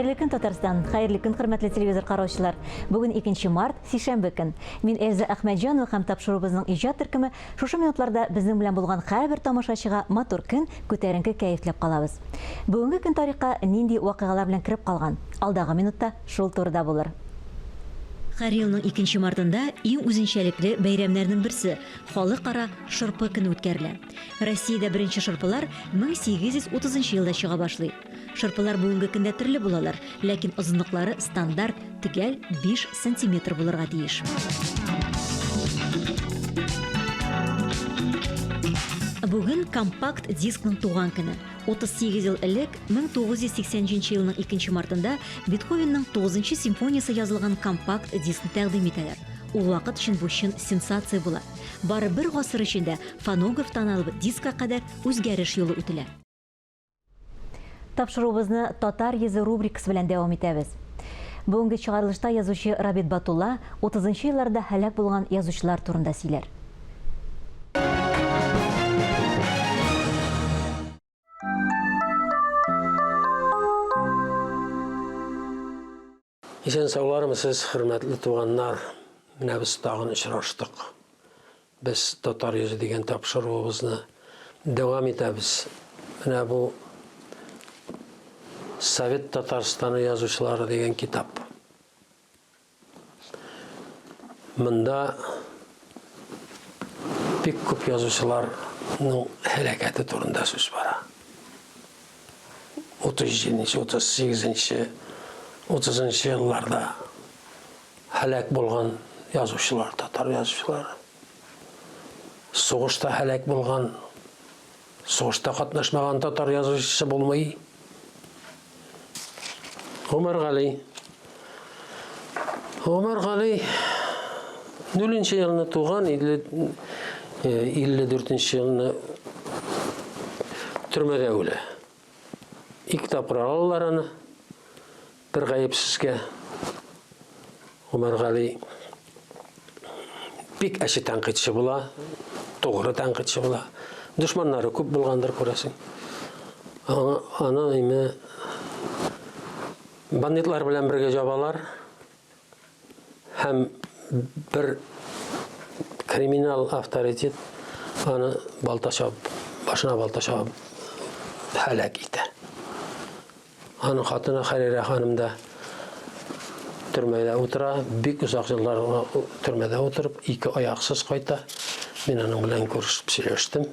Хәерле көн, Татарстан! Хәерле көн, хөрмәтле телевизор караучылар! Бүген 2 март, сишәмбе көн. Мин Эльза Әхмәтҗанова һәм тапшыруыбызның иҗат төркеме шушы минутларда безнең белән булган һәрбер тамашачыга матур көн, күтәренке кәеф теләп калабыз. Бүгенге көн тарихка нинди вакыйгалар белән кереп калган? Алдагы минутта шул турыда булыр. Һәр елның 2 мартында иң үзенчәлекле бәйрәмнәрнең берсе, Халыкара шырпы көне үткәрелә. Россиядә беренче шырпылар 1830 елда чыга башлый. Шырпылар бүгенге көндә төрле булалар, ләкин озынлыклары стандарт, төгәл 5 сантиметр булырга тиеш. Бүген компакт дискның туган көне. 38 ел элек, 1983 елның 2 мартында Бетховенның 9 симфониясе язылган компакт дискны тәкъдим итәләр. Ул вакыт өчен бу чын сенсация була. Бары бер гасыр эчендә фонографтан алып дискка кадәр үзгәреш юлы үтелә. Тапшыруыбызны Татар йөзе рубрикасы белән дәвам итәбез. Бүгенге чыгарылышта язучы Рабит Батулла 30 нчы елларда һәлак булган язучылар турында сөйләр. Исән-саулармысыз, хөрмәтле туганнар! Менә без тагын очраштык. Без Татар йөзе дигән тапшыруыбызны дәвам итәбез. Менә бу Совет Татарстаны язучылары дигән китап. Монда бик күп язучыларның һәлакәте турында сүз бара. 37 нче, 38 нче, 30 нчы елларда һәлак булган язучылар, татар язучылары. Сугышта һәлак булган, сугышта катнашмаган татар язучысы булмый. Гомәр Гали. Гомәр Гали 0 елны туган, 54 нче елны төрмәдә үлә. Ике тапкыр алалар аны. Бер гаепсезгә Гомәр Гали бик әче тәнкыйтьче була, тугры тәнкыйтьче була. Дошманнары күп булгандыр, күрәсең. Аны име бандитлар белән бергә җабалар һәм бер криминал авторитет аны балта чабып, башына балта чабып һәлак итә. Аның хатыны Хәрирә ханым да төрмәдә утыра, бик озак еллар төрмәдә утырып, ике аяксыз кайта. Мин аның белән күрешеп сөйләштем.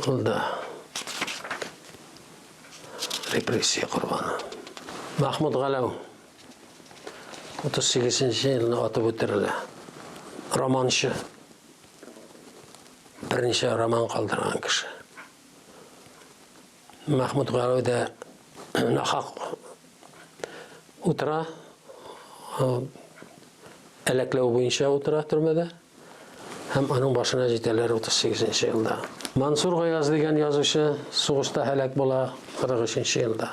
Ул да репрессия корбаны. Махмуд Галәү 38 елны атып үтерелә. Романчы. Берничә роман калдырган кеше. Мәхмүт Галәү дә нахак утыра. Әләкләү буенча утыра төрмәдә. Һәм аның башына җитәләр 38 нче елда. Мансур Гаяз дигән язучы сугышта һәлак була 43 нче елда.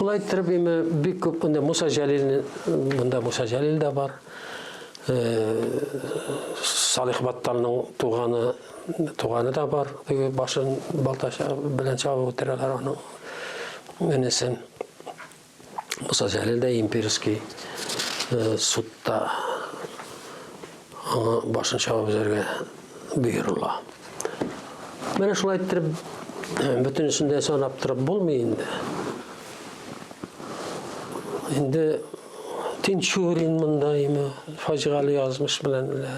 Шулай иттереп, име бик күп инде Муса Җәлилне, монда Муса Җәлил дә бар. Э, Салих Батталның туганы, туганы да бар. Теге башын балта белән чабып үтерәләр аның энесен. Муса Җәлил дә имперский э, судта аңа башын чабып өзәргә боерыла. Менә шулай иттереп бөтенесен дә санап торып булмый инде. Инде Тинчурин монда име фаҗигале язмыш белән үлә.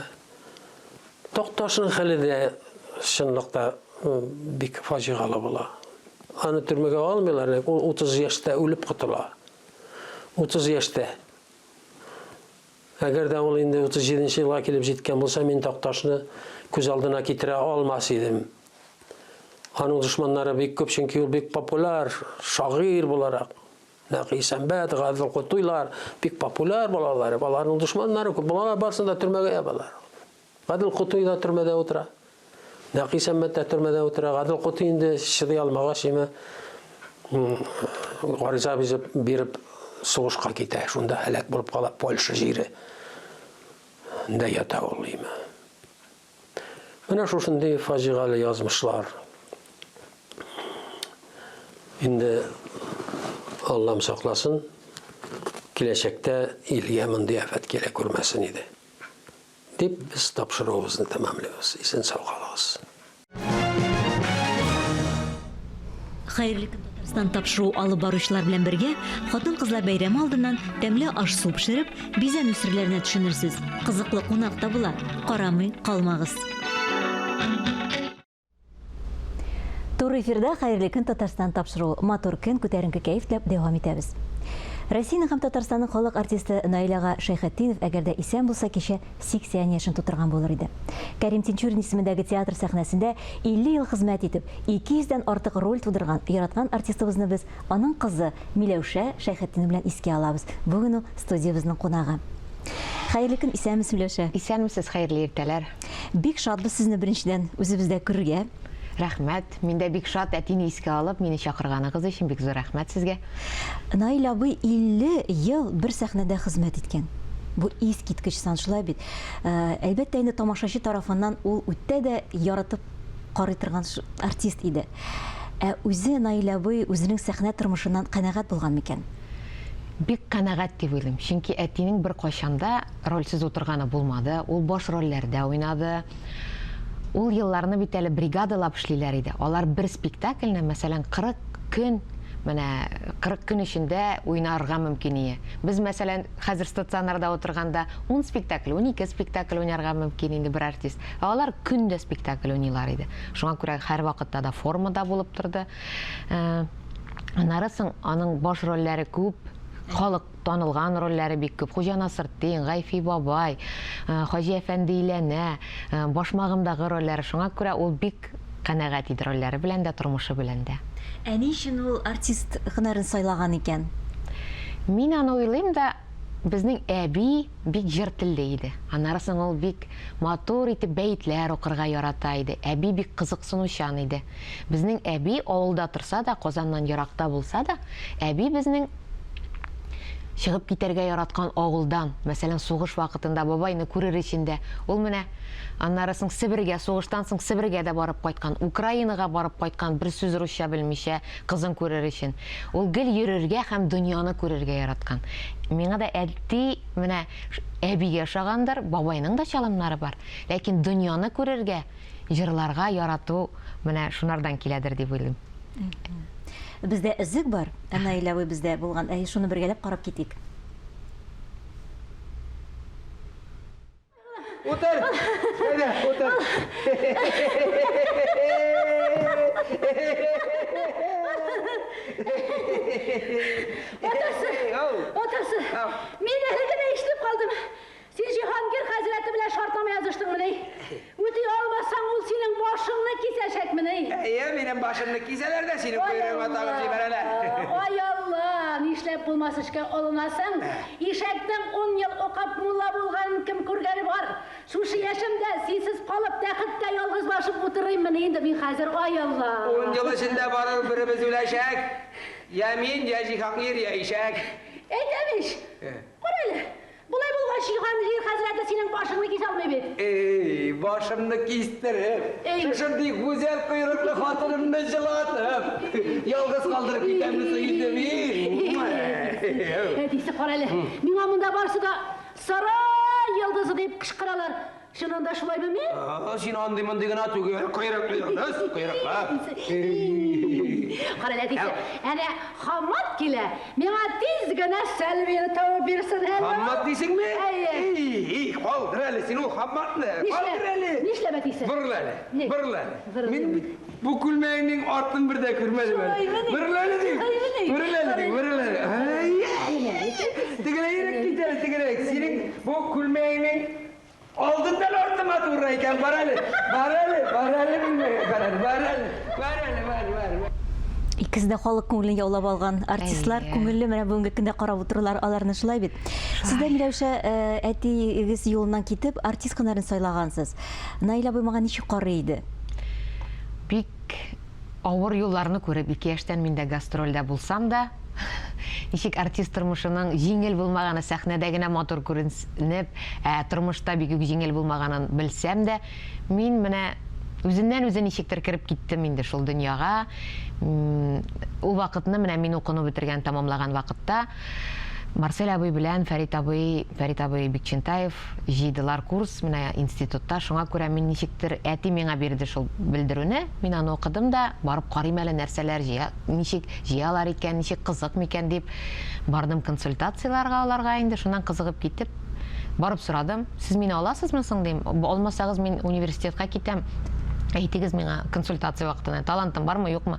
Такташның хәле дә чынлыкта бик фаҗигале була. Аны төрмәгә алмыйлар, ләкин ул 30 яшьтә үлеп котыла. 30 яшьтә. Әгәр дә ул инде 37 нче елга килеп җиткән булса, мин Такташны күз алдына китерә алмас идем. Аның дошманнары бик күп, чөнки ул бик популяр шагыйрь буларак. Нәкый Исәнбәт, Гадел Кутуйлар бик популяр булалар. Аларның дошманнары күп. Алар барысын да төрмәгә ябалар. Гадел Кутуй да төрмәдә утыра. Нәкый Исәнбәт тә төрмәдә утыра. Гадел Кутуй инде чыдый алмагач, име гариза бизеп биреп сугышка китә. Шунда һәлак булып кала Польша җире. Дә ята ул име. Менә шушындый фаҗигале язмышлар. Инде Аллам сакласын, киләчәктә илгә мондый афәт килә күрмәсен иде. Дип без тапшыруыбызны тәмамлыйбыз. Исән сау калыгыз. Хәерле көн, Татарстан тапшыруы алып баручылар белән бергә хатын-кызлар бәйрәме алдыннан тәмле аш-су пешереп, бизәнү серләренә төшенерсез. Кызыклы кунак та була, карамый калмагыз. Туры эфирда Хәерле көн Татарстан тапшыруы. Матур көн, күтәренке кәеф теләп дәвам итәбез. Россиянең һәм Татарстанның халык артисты Наил ага Шәйхетдинов, әгәр дә исән булса, кичә 80 яшен тутырган булыр иде. Кәрим Тинчурин исемендәге театр сәхнәсендә 50 ел хезмәт итеп, 200 дән артык роль тудырган, яраткан артистыбызны без аның кызы Миләүшә Шәйхетдинова белән искә алабыз. Бүген ул студиябезнең кунагы. Хәерле көн, исәнмесез, Миләүшә. Исәнмесез, хәерле иртәләр. Бик шатбыз сезне беренчедән үзебездә күрергә. Рәхмәт. Мин дә бик шат, әтине искә алып, мине чакырганыгыз өчен бик зур рәхмәт сезгә. Наил абый 50 ел бер сәхнәдә хезмәт иткән. Бу искиткеч сан, шулай бит? Әлбәттә инде тамашачы тарафыннан ул үтә дә яратып карый торган артист иде. Ә үзе Наил абый үзенең сәхнә тормышыннан канәгать булган микән? Бик канәгать дип уйлыйм. Чөнки әтинең беркайчан да рольсез утырганы булмады. Ул баш рольләрдә уйнады. Ул елларны бит әле бригадалап эшлиләр иде. Алар бер спектакльне, мәсәлән, 40 көн, менә 40 көн эчендә уйнарга мөмкин ие. Без, мәсәлән, хәзер стационарда утырганда ун спектакль, 12 спектакль уйнарга мөмкин инде бер артист. Ә алар көн дә спектакль уйныйлар иде. Шуңа күрә һәрвакытта да формада булып торды. Э, аннары соң аның баш рольләре күп, халык танылган рольләре бик күп. Хуҗа Насыртдин, Гайфи бабай, э, Хаҗи әфәнде өйләнә, э, Башмагымдагы рольләре. Шуңа күрә ул бик канәгать иде рольләре белән дә, тормышы белән дә. Ә ни өчен ул артист һөнәрен сайлаган икән? Мин аны уйлыйм да, безнең әби бик җыр телле иде. Аннары соң ул бик матур итеп бәетләр укырга ярата иде. Әби бик кызыксынучан иде. Безнең әби авылда торса да, Казаннан еракта булса да, әби безнең чыгып китәргә яраткан авылдан, мәсәлән, сугыш вакытында бабайны күрер өчен дә, ул менә аннары соң Себергә, сугыштан соң Себергә дә барып кайткан, Украинага барып кайткан, бер сүз русча белмичә, кызын күрер өчен. Ул гел йөрергә һәм дөньяны күрергә яраткан. Миңа да әти менә әбигә ошагандыр, бабайның да чалымнары бар. Ләкин дөньяны күрергә, җырларга ярату менә шунардан киләдер дип уйлыйм. Бездә өзек бар, ә Наил абый бездә булган. Әй, шуны бергәләп карап китик. Утыр! Әйдә, утыр! Атасы! Атасы! Мин әле генә ишетеп калдым. Син Җиһангир хәзрәте белән шартнама языштыңмыни? Үти алмасаң, ул синең башыңны кисәчәкмени? Әйе, минем башымны кисәләр дә, синең койрыгыңа тагып җибәрәләр. Ай Алла, нишләп булмас эшкә алынасың? Ишәкнең ун ел укып мулла булганын кем күргәне бар? Шушы яшемдә синсез калып, тәхеттә ялгыз башым утырыйммыни инде мин хәзер, ай Алла! Ун ел эчендә барыбер беребез үләчәк. Йә мин, йә Җиһангир, йә ишәк. Әйтәм ич! Кара әле, Болай булгач, Җиһангир хәзрәте синең башыңны кисә алмый бит. Эй, башымны кистереп, шушындый гүзәл койрыклы хатынымны җылатып, ялгыз калдырып китәмме соң инде мин? Әтисе, кара әле, миңа монда барысы да Сарай йолдызы дип кычкыралар. Чыннан да шулаймы мин? Син андый-мондый гына түгел, койрыклы йолдыз, койрыклы. Кара әле, әтисе, әнә Хаммат килә. Миңа тиз генә Сәлвине табып бирсен әле. Хаммат дисеңме? Әйе. Эй, калдыр әле син ул Хамматны. Калдыр әле. Нишләп, әтисе? Борыл әле. Борыл әле. Мин бит бу күлмәгеңнең артын бер дә күрмәдем әле. Борыл әле дим. Борыл әле дим, борыл әле. Тегеләйрәк кит әле, тегеләйрәк. Синең бу күлмәгеңнең Алдыннан артыма туры икән, бар әле, бар әле, бар әле, бар әле, бар әле, бар әле, бар, бар. Икесе дә халык күңелен яулап алган артистлар, күңелле менә бүгенге көндә карап утырулар аларны шулай бит. Сез дә, Миләүшә, э, әтиегез юлыннан китеп, артист һөнәрен сайлагансыз. Наил абый моңа ничек карый иде? Бик Авыр юлларны күреп, ике яшьтән мин дә гастрольдә булсам да, ничек артист тормышының җиңел булмаганы, сәхнәдә генә матур күренеп, ә тормышта бик үк җиңел булмаганын белсәм дә, мин менә Үзеннән үзе ничектер кереп киттем инде шул дөньяга. Ул вакытны менә мин укуны бетергән, тәмамлаган вакытта Марсель абый белән Фәрит абый, Фәрит абый Бикчәнтаев җыйдылар курс менә институтта. Шуңа күрә мин ничектер, әти миңа бирде шул белдерүне, мин аны укыдым да, барып карыйм әле нәрсәләр җыя, ничек җыялар икән, ничек кызык микән дип, бардым консультацияләргә аларга инде, шуннан кызыгып китеп, барып сорадым, сез мине аласызмы соң дим, алмасагыз мин университетка китәм, әйтегез миңа консультация вакытында, талантым бармы, юкмы?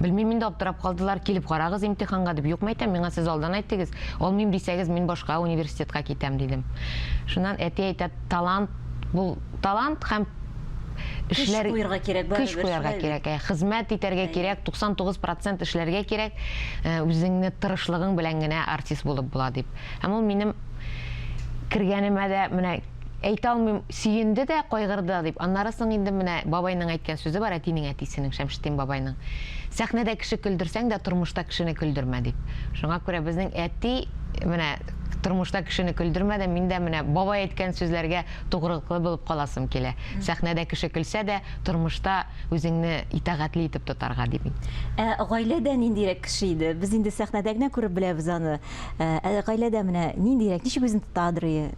Белмим инде, аптырап калдылар, килеп карагыз имтиханга дип, юкмы әйтәм, миңа сез алдан әйттегез, алмыйм дисәгез, мин башка университетка китәм, дидем. Шуннан әти әйтә, талант, бул талант һәм эшләр көч куярга кирәк, көч куярга кирәк, ә, хезмәт итәргә кирәк, 99 процент эшләргә кирәк, үзеңне тырышлыгың белән генә артист булып була дип. Һәм ул минем кергәнемә дә менә әйтә алмыйм, сөенде дә, кайгырды да дип. Аннары соң инде менә бабайның әйткән сүзе бар, әтинең әтисенең, Шәмшетдин бабайның. Сәхнәдә кеше көлдерсәң дә, тормышта кешене көлдермә дип. Шуңа күрә безнең әти менә тормышта кешене көлдермә дә, мин дә менә бабай әйткән сүзләргә тугрылыклы булып каласым килә. Сәхнәдә кеше көлсә дә, тормышта үзеңне итагатьле итеп тотарга дип. Ә гаиләдә ниндирәк кеше иде? Без инде сәхнәдә генә күреп беләбез аны. Ә гаиләдә менә ниндирәк, ничек үзен тотадыр ие?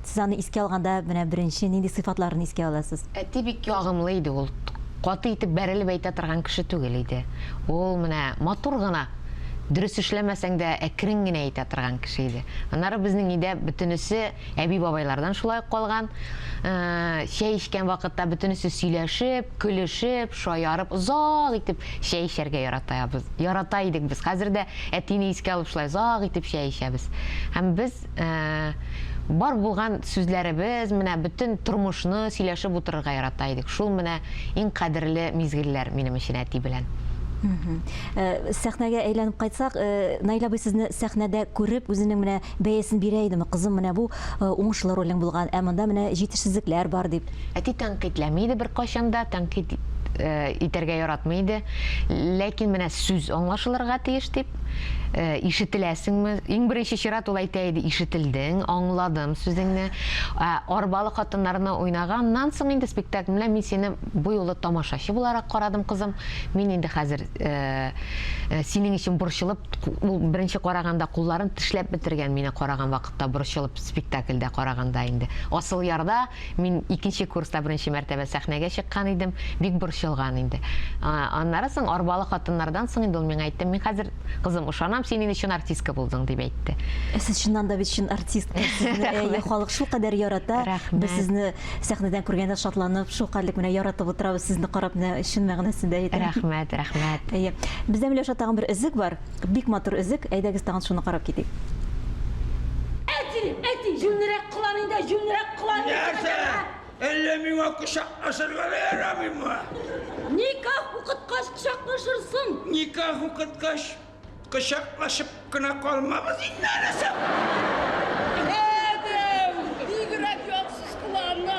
Сез аны искә алганда менә беренче нинди сыйфатларын искә аласыз? Әти бик ягымлы иде ул. Каты итеп бәрелеп әйтә торган кеше түгел иде. Ул менә матур гына, дөрес эшләмәсәң дә, әкрен генә әйтә торган кеше иде. Аннары безнең өйдә бөтенесе әби-бабайлардан шулай ук калган. Чәй эчкән вакытта бөтенесе сөйләшеп, көлешеп, шаярып, озак итеп чәй эчәргә яратабыз, ярата идек без. Хәзер дә әтине искә алып шулай озак итеп чәй эчәбез. Һәм без бар булган сүзләребез, менә бөтен тормышны сөйләшеп утырырга ярата идек. Шул менә иң кадерле мизгелләр минем өчен әти белән. Сәхнәгә әйләнеп кайтсак, Наил абый сезне сәхнәдә күреп, үзенең менә бәясен бирә идеме? Кызым, менә бу уңышлы ролең булган, ә монда менә җитешсезлекләр бар дип. Әти тәнкыйтьләми иде беркайчан да, тәнкыйть итәргә яратмый иде. Ләкин менә сүз аңлашылырга тиеш дип, ишетеләсеңме? Иң беренче чират ул әйтә иде, ишетелдең, аңладым сүзеңне. Ә арбалы хатыннарны уйнаганнан соң инде спектакль, менә мин сине бу юлы тамашачы буларак карадым, кызым. Мин инде хәзер синең өчен борчылып, ул беренче караганда кулларын тешләп бетергән мине караган вакытта борчылып спектакльдә караганда инде. Асылъярда мин икенче курста беренче мәртәбә сәхнәгә чыккан идем, бик борчылган инде. Аннары соң арбалы хатыннардан соң инде ул миңа әйтте, мин хәзер, кызым, ышанам, син инде чын артистка булдың, дип әйтте. Ә сез чыннан да бит чын артистка. Сезне әйе, халык шулкадәр ярата. Рәхмәт. Без сезне сәхнәдән күргәндә шатланып, шулкадәрлек менә яратып утырабыз сезне карап, менә чын мәгънәсендә әйтәм. Рәхмәт, рәхмәт. Әйе. Бездә Миләүшә тагын бер өзек бар. Бик матур өзек. Әйдәгез тагын шуны карап китик. Әти, әти, җүнлерәк кылан инде, җүнлерәк кылан. Нәрсә? Әллә миңа кочаклашырга да ярамыймы? Никах укыткач кочаклашырсың. Никах укыткач кочаклашып кына калмабыз инде анысы. Әдәм, бигрәк ятсыз кылана.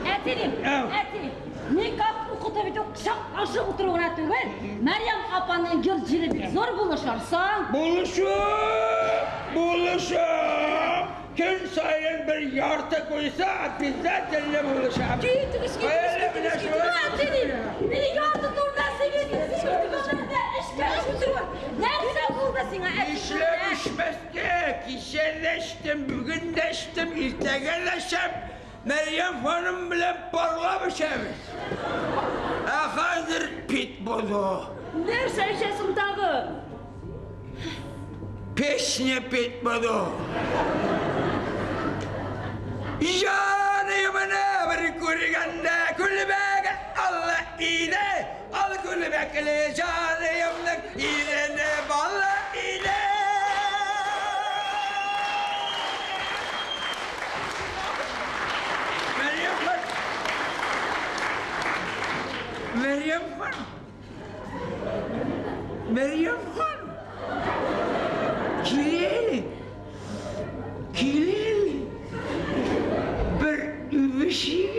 Әти, әти, никах укыту бит ул кочаклашып утыру гына түгел. Мәрьям апаның йорт җире бик зур булышырсың. Булышам, булышам. Көн саен бер ярты куйса, обязательно булышам. Китегез, китегез, китегез, китегез. Әти, мин ярты турында сөйлисең, син гомердә эшкә утыру. Нәрсә булды сиңа, әти? Нишләп эчмәскә? Кичә дә эчтем, бүген дә эчтем, иртәгә дә эчәм. Мәрьям ханым белән парлап эчәбез. Ә хәзер пить буду. Нәрсә эчәсең тагы? Песня петь буду. Җаныемны бер күргәндә күлмәге алла иде, ал күлмәкле җаныемның ирене бала иде. Мәрьям хан. Мәрьям хан. Мәрьям хан. Кил. Кил. Бер үбешик.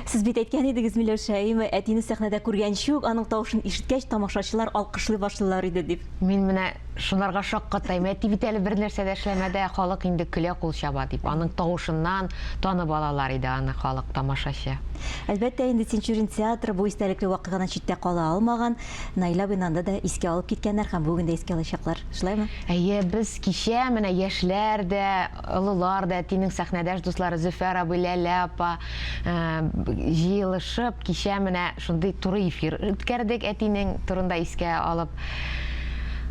Сез бик бит әйткән идегез, Миләүшә, әйеме, әтине сәхнәдә күргәнче үк, аның тавышын ишеткәч, тамашачылар алкышлый башлыйлар иде дип. Мин менә шунарга шаккатайм. Әти бит әле бер нәрсә дә эшләмәде, ә халык инде көлә, кул чаба дип. Аның тавышыннан танып алалар иде аны халык, тамашачы. Әлбәттә инде, Тинчурин театры бу истәлекле вакыйгадан читтә кала алмаган. Наилә абыйны анда да искә алып киткәннәр һәм бүген дә искә алачаклар. Шулаймы? Әйе, без кичә менә яшьләр дә, олылар да, әтинең сәхнәдәш дуслары Зөфәр абый, Ләлә апа җыелышып, кичә менә шундый туры эфир үткәрдек әтинең турында искә алып.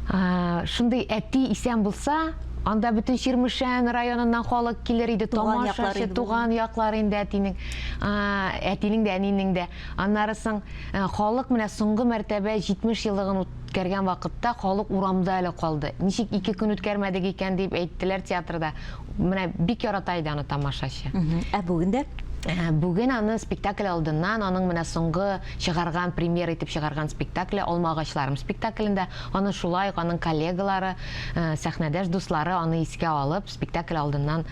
Шундый әти исән булса, анда бөтен Чирмешән районыннан халык килер иде, тамашачы, туган яклар инде әтинең, әтинең дә, әнинең дә. Аннары соң халык менә соңгы мәртәбә 70 еллыгын үткәргән вакытта халык урамда әле калды. Ничек ике көн үткәрмәдек икән дип әйттеләр театрда. Менә бик ярата иде аны тамашачы. Ә бүген дә? Бүген аны спектакль алдыннан, аның менә соңгы чыгарган, премьера итеп чыгарган спектакле Алма агачларым спектаклендә аны шулай ук аның коллегалары, сәхнәдәш дуслары аны искә алып, спектакль алдыннан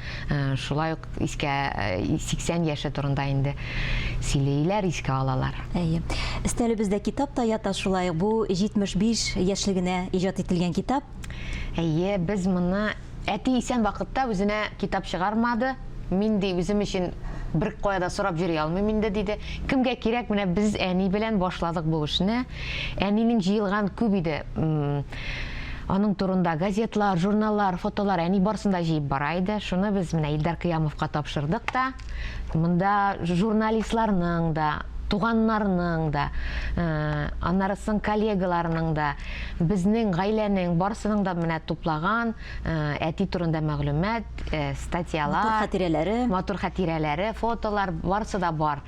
шулай ук искә 80 яше турында инде сөйлиләр, искә алалар. Әйе. Өстәлебездә китап та ята шулай ук. Бу 75 яшьлегенә иҗат ителгән китап. Әйе, без моны әти исән вакытта үзенә китап чыгармады. Мин ди үзем өчен бер кая да сорап йөри алмыйм инде, диде. Кемгә кирәк, менә без әни белән башладык бу эшне. Әнинең җыелган күп иде. Аның турында газетлар, журналлар, фотолар, әни барысын да җыеп бара иде. Шуны без менә Илдар Кыямовка тапшырдык та. Монда журналистларның да, туганнарның да, аннары соң коллегаларының да, безнең гаиләнең барысының да менә туплаган әти турында мәгълүмат, статьялар, матур хатирәләре, матур хатирәләре, фотолар, барысы да бар.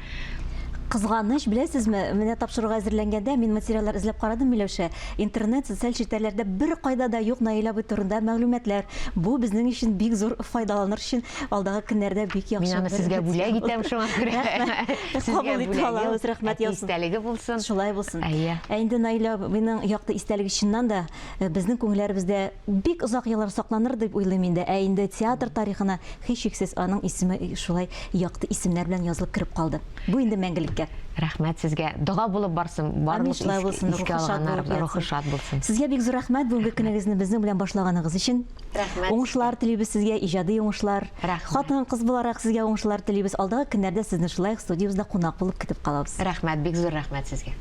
Кызганыч, беләсезме, менә тапшыруга әзерләнгәндә мин материаллар эзләп карадым, Миләүшә. Интернет, социаль челтәрләрдә беркайда да юк Наил абый турында мәгълүматлар. Бу безнең өчен бик зур файдаланыр өчен алдагы көннәрдә бик яхшы. Мин аны сезгә бүләк итәм шуңа күрә. Рәхмәт. Кабул итә алабыз, рәхмәт яусын. Истәлеге булсын. Шулай булсын. Әйе. Ә инде Наил абыйның якты истәлеге чыннан да э, безнең күңелләребездә бик озак еллар сакланыр дип уйлыйм инде. Ә инде театр тарихына Һичшиксез, аның исеме шулай якты исемнәр белән язылып кереп калды. Бу инде мәңгелеккә. Рәхмәт сезгә. Дога булып барсын. Барлык шулай булсын, искә алганнар, рухы шат булсын. Сезгә бик зур рәхмәт бүгенге көнегезне безнең белән башлаганыгыз өчен. Рәхмәт. Уңышлар телибез сезгә, иҗади уңышлар. Рәхмәт. Хатын-кыз буларак сезгә уңышлар телибез. Алдагы көннәрдә сезне шулай ук студиябездә кунак булып көтеп калабыз. Рәхмәт, бик зур рәхмәт сезгә.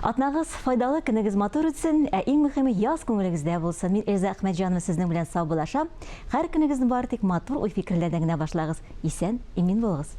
Атнагыз файдалы, көнегез матур үтсен, ә иң мөхиме яз күңелегездә булсын. Мин Эльза Әхмәтҗанова сезнең белән саубуллашам. Һәр көнегезне бары тик матур уй-фикерләрдән генә башлагыз. Исән, имин булыгыз!